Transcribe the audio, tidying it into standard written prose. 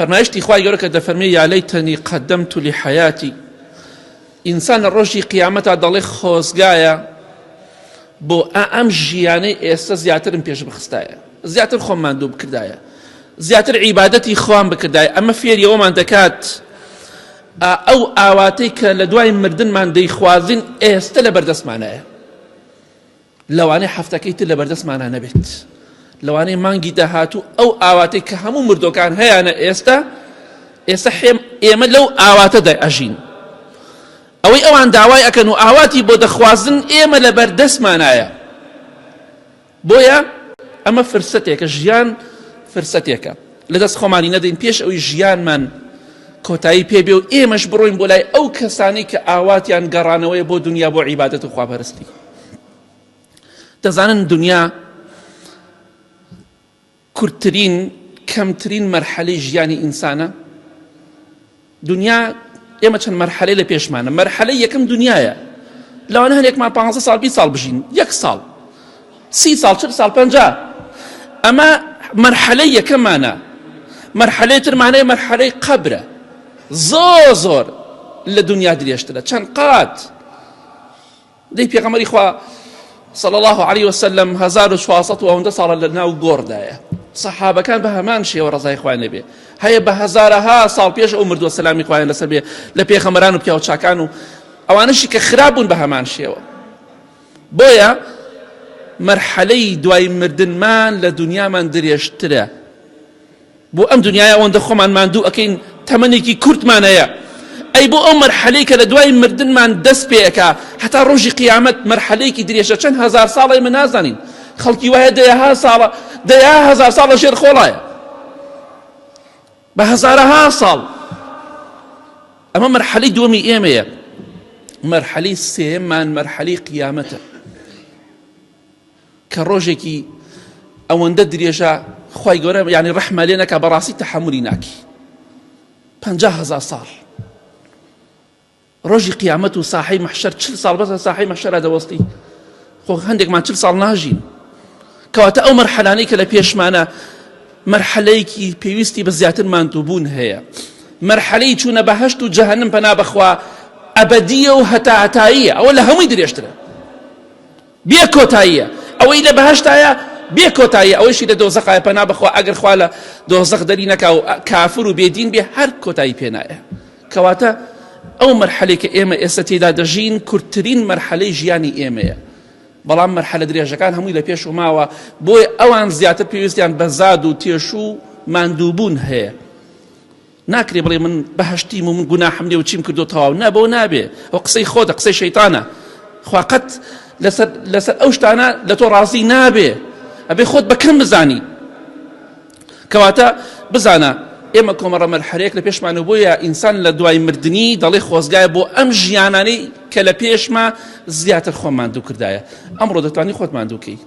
فەرمایشتی خوای گەورە کە دەفەرمێ یا لەیتەنی قەدەمت لحیاتی، ئینسان لە ڕۆژی قیامەتا دەڵێ خۆزگایە بۆ ئەم ژیانەی ئێستا زیاترم پێش بخستایە، زیاتر خۆم ماندوو بکردایە، زیاتر عیبادەتی خوام بکردایە. ئەمە فێری ئەوەمان دەکات ئەو ئاواتەی کە لە دوای مردنمان دەیخوازین ئێستا لە بەردەستمانایە. لەوانەیە هەفتەکەی تر لەبەردەستمانا نەبێت، لەوانەیە مانگی داهاتوو ئەو ئاواتەی کە هەموو مردۆکان هەیانە ئێستا ئێستا حێم ئێمە لەو ئاواتەدا ئەژین. ئەوەی ئەوان داوای ئەکەن و ئاواتی بۆ دەخوازن ئێمە لەبەردەستمانایە. بۆیە ئەمە فرسەتێکە، ژیان فرسەتێکە، لەدەست خۆمانی نەدەین پێش ئەوی ژیانمان کۆتایی پێ بێ و ئێمەش بڕۆین بۆ لای ئەو کەسانەی کە ئاواتیان گەڕانەوەیە بۆ دنیا بۆ عیبادەت و خواپەرستی. دەزانن دنیا کورتترین کەمترین مەرحەلەی ژیانی ئینسانە؟ دنیا ئێمە چەند مەرحەلەی لە پێشمانە. مەرحەلەی یەکەم دنیایە، لەوانە هەندێکمان 15 ساڵ 20 ساڵ بژین، یەک ساڵ 30 ساڵ 40 ساڵ 50، ئەمە مەرحەلەی یەکەمانە. مەرحەلەی ترمانەیە مەرحەلەی قەبرە، زۆر زۆر لە دنیا درێژترە چەند قات. دەی پێغەمبەری خوا صلی الله علیه وسلم 1400 و ئەوەندە ساڵە لە ناو گۆڕدایە. سەحابەکان بە هەمان شێوە ڕەزای خوایان لێبێ هەیە بە هەزارەها ساڵ پێش ئەو مردووە سەلامی خوایان لەسەر بێ لە پێغەمبەران و پیاو چاکان و ئەوانەشی کە خراپ بوون بە هەمان شێوە. بۆیە مەرحەلەی دوای مردنمان لە دنیامان درێژترە. بۆ ئەم دنیایە ئەوەندە خۆمان ماندوو ئەکەین تەمەنێکی کورتمان هەیە، ئەی بۆ ئەو مەرحەلەی کە لە دوای مردنمان دەست پێ ئەکا هەتا ڕۆژی قیامەت مەرحەلەیەکی درێژە چەند هەزار ساڵە ئێمە نازانین، خەڵکی وایە دەیەها ساڵە دەیەها هەزار ساڵ لە ژێر خۆڵایە بە هەزارەها ساڵ. ئەمە مەرحەلەی دووەمی ئێمەیە. مەرحەلەی سێیەممان مەرحەلەی قیامەتە. کە ڕۆژێکی ئەوەندە درێژە خوای گەورە یعنی ڕەحمە لێ نەکا بەڕاستی تەحەمولی ناکی 50 هەزار ساڵ ڕۆژی قیامەت و ساحەی مەحشەر 40 ساڵ بەسە ساحەی مەحشەرا دەوەستی خۆ هەندێکمان 40 ساڵ ناژین. کەواتە ئەو مەرحەلانەی کە لە پێشمانە مەرحەلەیەکی پێویستی بە زیاتر ماندووبوون هەیە، مەرحەلەی چوونە بەهەشت و جەهەنم پەنا بەخوا ئەبەدیە و هەتا هەتاییە، ئەوە لە هەمووی درێژترە. بێ کۆتاییە ئەوەی لە بەهەشتایە بێ کۆتاییە ئەوەیشی لە دۆزەخایە پەنا بەخوا ئەگەر خوا لە دۆزەخ دەری نەکا و کافر و بێدین بێ هەر کۆتایی پێ نایە. کەواتە ئەو مەرحەلەی کە ئێمە ئێستا تێیدا دەژین کورتترین مەرحەلەی ژیانی ئێمەیە، بەڵام مەرحەلە درێژەکان هەمووی لە پێش و ماوە، بۆیە ئەوان زیاتر پێویستیان بە زاد و تێشوو و ماندووبوون هەیە. ناکرێ بڵێ من بەهەشتیم و من گوناحم نیە و چیم کردو تەواو، نا بەوە نابێ، ئەوە قسەی خۆتە، قسەی شەیتانە. خوا قەت لەسەر لەسەر ئەو شتانە لە تۆ ڕازی نابێ، ئەبێ خۆت بە کەم بزانی. کەواتە بزانە ئێمە کۆمەڕە مەرحەلەیەک لە پێشمان و بۆیە ئینسان لە دوای مردنی دەڵێ خۆزگایە بۆ ئەم ژیانانەی کە لە پێشما زیاتر خۆم ماندوو کردایە. ئەمڕۆ دەتوانی خۆت ماندوو کەی.